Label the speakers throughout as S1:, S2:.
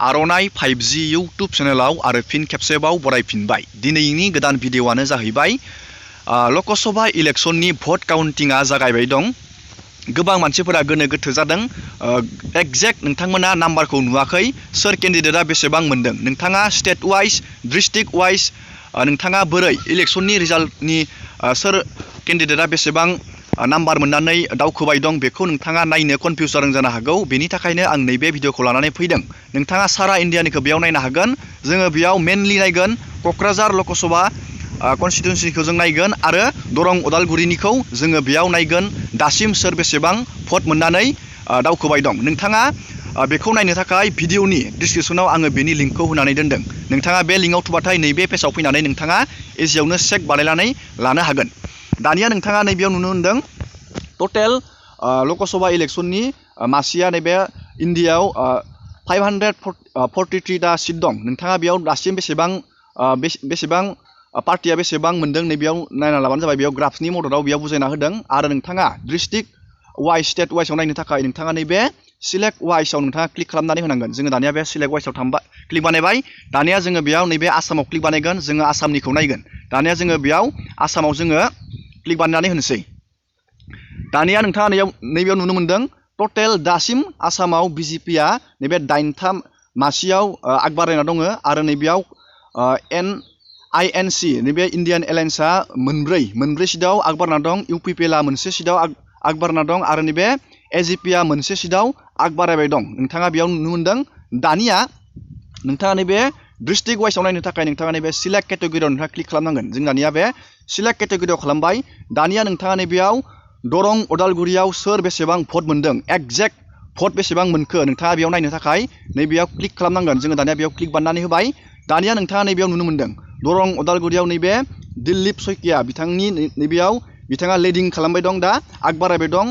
S1: आर'नाइ 5G YouTube चेनेलाव आरो फिन खेबसेबाव बरायफिनबाय। दिनैनि गोदान भिडिअ'आनो जाहैबाय लकसभा इलेक्शननि भट काउन्टिंआ जागायबाय दं। गोबां मानसिफोरा गोनो गोथो जादों। एक्जेक्ट नोंथांमोना नाम्बारखौ नुवाखै, सोर केन्डिडेटआ बेसेबां मोनदों। नोंथाङा स्टेट वाइज, डिस्ट्रिक्ट वाइज नोंथाङा बोरै इलेक्शननि रिजाल्टनि सोर केन्डिडेटआ बेसेबां नाम्बार मोननानै दावखोबाय दं बेखौ नोंथाङा नायनो कनफिउज जादों जानो हागौ। बेनि थाखायनो आं नैबे भिडिअ'खौ लानानै फैदों। नोंथाङा सारा इन्डियानिखौ बेयाव नायनो हागोन। जोङो बेयाव मेनलि नायगोन क'क्राझार लकसभा कनस्टिटुन्सिखौ जों नायगोन आरो दरं उदालगुरिनिखौ जोङो बेयाव नायगोन दासिम सोर बेसेबां भट मोननानै दावखोबाय दं। नोंथाङा बेखौ नायनो थाखाय भिडिअ'नि डिसक्रिपसनाव आङो बेनि लिंकखौ होनानै दोनदों। नोंथाङा बे लिंकआव थुबाथाय नैबे पेजआव फैनानै नोंथाङा इजियावनो चेक बानायनानै लानो हागोन। दानिया नोंथाङा नैबेयाव नुनो मोनदों टटेल लकसभा इलेक्शननि मासिया नैबे इन्डियायाव 543टा सिट दं। नोंथाङा बेयाव दासिम बेसेबां पार्टिया बेसेबां मोनदों नैबेयाव नायना लाबानो जाबाय। बेयाव ग्राफनि मददाव बेयाव बुजायना होदों। आरो नोंथाङा डिस्ट्रिक्ट वाइज, स्टेट वाइजआव नायनो थाखाय नोंथाङा नैबे सिलेक्ट वाइजआव नोंथाङा क्लिक खालामनानै होनांगोन। जोङो दानिया बे सिलेक्ट वाइजआव क्लिक बानायबाय। दानिया जोङो बेयाव नैबे आसामाव क्लिक बानायगोन। जोङो आसामनिखौ नायगोन। दानिया जोङो बेयाव आसामाव जोङो क्लिक बानायनानै होनोसै। दानिया नोंथाङा नैबेयाव नुनो मोनदों टटेल दासिम आसामाव बिजेपिया नैबे 9था मासियाव आग बारायना दङ। आरो नैबेयाव INC नैबे इन्डियान एलायन्सआ मोनब्रै सिटआव आग बारायना दं। UPPLआ मोनसे सिटआव आग बारायना दं। आरो नैबे AGPआ मोनसे सिटआव आग बारायबाय दं। नोंथाङा बेयाव नुनो मोनदों। दानिया नोंथाङा नैबे डिस्ट्रिक्ट वाइजआव नायनो थाखाय नोंथाङा नैबे सिलेक्ट केटेगरियाव नोंथाङा क्लिक खालामनांगोन। जों दानिया बे सिलेक्ट केटेगरियाव खालामबाय। दानिया नोंथाङा नैबेयाव दरं उदालगुरियाव सोर बेसेबां भट मोनदों, एक्जेक्ट भट बेसेबां मोनखो नोंथाङा बेयाव नायनो थाखाय नैबेयाव क्लिक खालामनांगोन। जोङो दानिया बेयाव क्लिक बानायनानै होबाय। दानिया नोंथाङा नैबेयाव नुनो मोनदों दरं उदालगुरियाव नैबे दिलीप शइकिया बिथांनि नैबेयाव बिथाङा लिडिं खालामबाय दं। दा आग बारायबाय दं।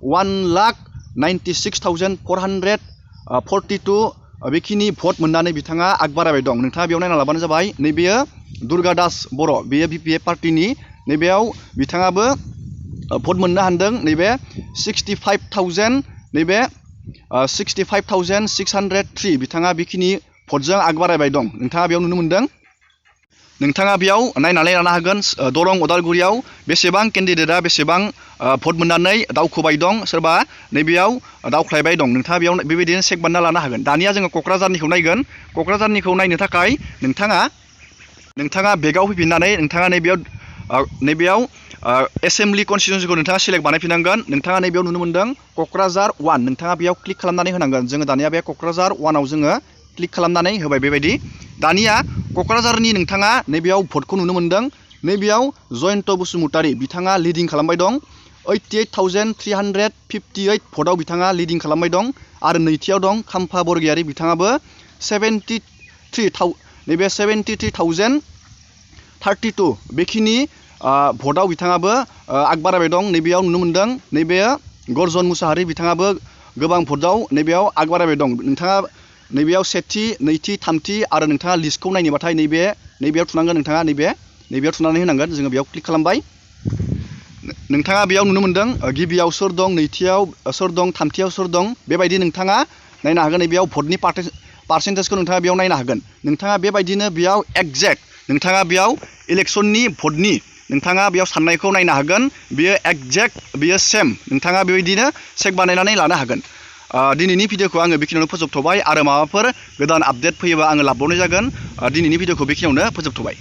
S1: 1,96,442 बेखिनि भट मोननानै बिथाङा आग बारायबाय दं। नोंथाङा बेयाव नायना लाबानो जाबाय। नैबेयो दुर्गा दास बर', बेयो BPF पार्टिनि। नैबेयाव बिथाङाबो भट मोननो हादों। नैबे 65,603 बिथाङा बेखिनि भटजों आग बारायबाय दं। नोंथाङा बेयाव नुनो मोनदों। नोंथाङा बेयाव नायनानै लानो हागोन दरं उदालगुरियाव बेसेबां केन्डिडेटआ बेसेबां भट मोननानै दावखोबाय दं, सोरबा नैबेयाव दावख्लायबाय दं। नोंथाङा बेयाव बेबायदिनो चेक बानायना लानो हागोन। दानिया जोङो क'क्राझारनिखौ नायगोन। क'क्राझारनिखौ नायनो थाखाय नोंथाङा बेगाव फैफिननानै नोंथाङा नैबेयाव एसेम्बलि कनस्टिटुन्सिखौ नोंथाङा सिलेक्ट बानायफिननांगोन। नोंथाङा नैबेयाव नुनो मोनदों क'क्राझार 1, नोंथाङा बेयाव क्लिक खालामनानै होनांगोन। जोङो दानिया बे क'क्राझार 1आव जोङो क्लिक खालामनानै होबाय बेबायदि। दानिया क'क्राझारनि नोंथाङा नैबेयाव भटखौ नुनो मोनदों। नैबेयाव जयन्त बसुमतारी बिथाङा लिडिं खालामबाय दं। 88,358 भटआव बिथाङा लिडिं खालामबाय दं। आरो नैथियाव दं खाम्फा बरगयारी बिथाङाबो 73,032 बेखिनि भटआव बिथाङाबो आग बारायबाय दं। नैबेयाव नुनो मोनदों नैबे गर्जन मुसाहारि बिथाङाबो गोबां भटआव नैबेयाव आग बारायबाय दं। नोंथाङा नैबेयाव सेथि, नैथि, थामथि आरो नोंथाङा लिस्टखौ नायनोबाथाय नैबेयाव थुनांगोन। नोंथाङा नैबेयाव थुनानै होनांगोन। जोङो बेयाव क्लिक खालामबाय। नोंथाङा बेयाव नुनो मोनदों गिबियाव सोर दं, नैथियाव सोर दं, थामथियाव सोर दं, बेबायदि नोंथाङा नायनो हागोन। नैबेयाव भटनि पार्सेन्टेजखौ नोंथाङा बेयाव नायनो हागोन। नोंथाङा बेबायदिनो बेयाव एक्जेक्ट नोंथाङा बेयाव इलेक्शननि भटनि नोंथाङा बेयाव साननायखौ नायनो हागोन। बेयो एक्जेक्ट, बेयो सेम। नोंथाङा बेबायदिनो चेक बानायनानै लानो हागोन। दिनैनि भिडिअ'खौ आङो बेखिनियावनो फोजोबथ'बाय। आरो माबाफोर गोदान आपडेट फैयोबा आङो लाबोनाय जागोन। दिनैनि भिडिअ'खौ बेखिनियावनो फोजोबथ'बाय।